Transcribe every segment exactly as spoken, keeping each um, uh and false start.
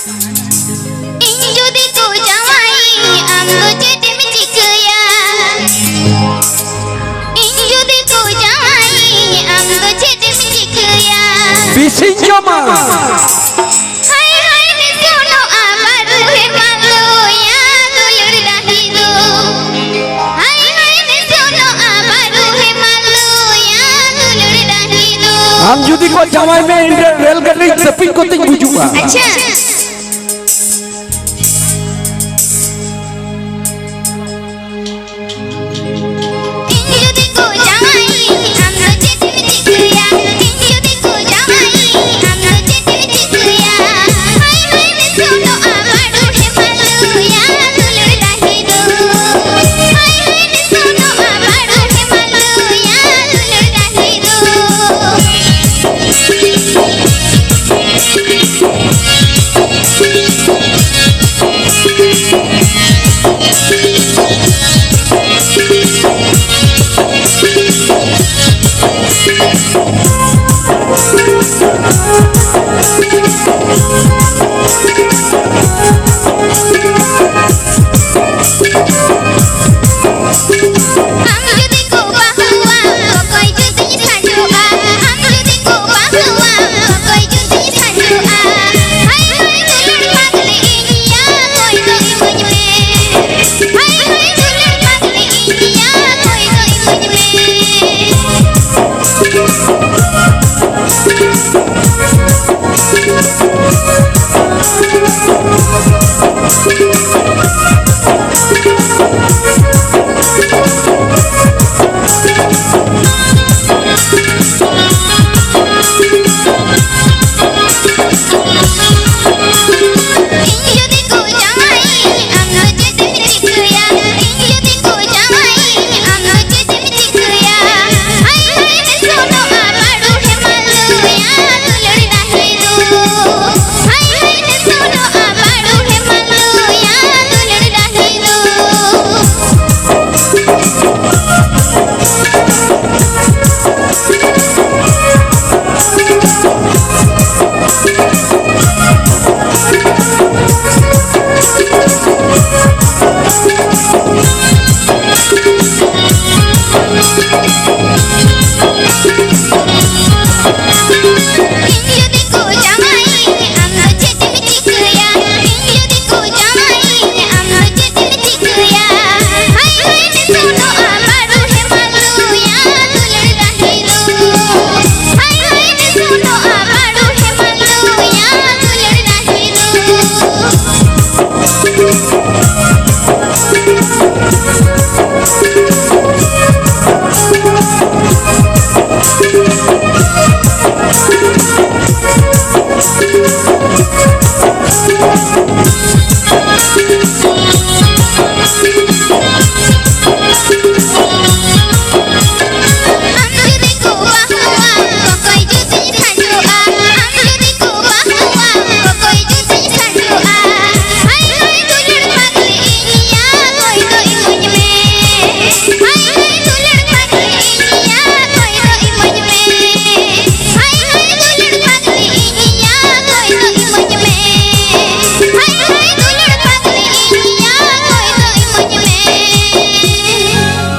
ᱤᱧ ᱡᱩᱫᱤ ᱠᱚ ᱡᱟᱶᱟᱭᱤᱧ, ᱟᱢ ᱫᱚ ᱪᱮᱫ ᱮᱢ ᱪᱤᱠᱟᱹᱭᱟ? ᱤᱧ ᱡᱩᱫᱤ ᱠᱚ ᱡᱟᱶᱟᱭᱤᱧ, ᱟᱢ ᱫᱚ ᱪᱮᱫ ᱮᱢ ᱪᱤᱠᱟᱹᱭᱟ? ᱵᱤᱥᱤᱧ ᱡᱚᱢᱟ᱾ ᱦᱟᱭ ᱦᱟᱭ ᱱᱤᱥᱩᱱᱚᱜᱼᱟ ᱵᱟᱹᱨᱩ ᱦᱮᱢᱟᱞ ᱫᱚᱭᱟ ᱫᱩᱞᱟᱹᱲ ᱰᱟᱹᱦᱤ ᱫᱚ᱾ ᱦᱟᱭ ᱦᱟᱭ ᱱᱤᱥᱩᱱᱚᱜᱼᱟ ᱵᱟᱹᱨᱩ ᱦᱮᱢᱟᱞ ᱫᱚᱭᱟ ᱫᱩᱞᱟᱹᱲ ᱰᱟᱹᱦᱤ ᱫᱚ᱾ ᱟᱢ ᱡᱩᱫᱤ ᱠᱚ ᱡᱟᱶᱟᱭ ᱢᱮ, ᱤᱧ ᱨᱮᱞ ᱜᱟᱹᱰᱤ ᱥᱮᱯᱤᱧ ᱠᱚᱛᱮᱧ ᱜᱩᱡᱩᱜᱼᱟ᱾ ᱟᱪᱪᱷᱟ᱾ ᱤᱧ ᱡᱩᱫᱤ ᱠᱚ ᱡᱟᱶᱟᱭᱤᱧ, ᱟᱢ ᱫᱚ ᱪᱮᱫ ᱮᱢ ᱪᱤᱠᱟᱹᱭᱟ? ᱤᱧ ᱡᱩᱫᱤ ᱠᱚ ᱡᱟᱶᱟᱭᱤᱧ, ᱟᱢ ᱫᱚ ᱪᱮᱫ ᱮᱢ ᱪᱤᱠᱟᱹᱭᱟ? ᱦᱟᱭ ᱦᱟᱭ ᱱᱤᱥᱩᱱᱚᱜᱼᱟ ᱵᱟᱹᱨᱩ ᱦᱮᱢᱟᱞ ᱫᱚᱭᱟ ᱫᱩᱞᱟᱹᱲ ᱰᱟᱹᱦᱤ ᱫᱚ᱾ ᱦᱟᱭ ᱦᱟᱭ ᱱᱤᱥᱩᱱᱚᱜᱼᱟ ᱵᱟᱹᱨᱩ ᱦᱮᱢᱟᱞ ᱫᱚᱭᱟ ᱫᱩᱞᱟᱹᱲ ᱰᱟᱹᱦᱤ ᱫᱚ᱾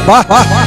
ᱵᱟᱦ, ᱵᱟᱦ᱾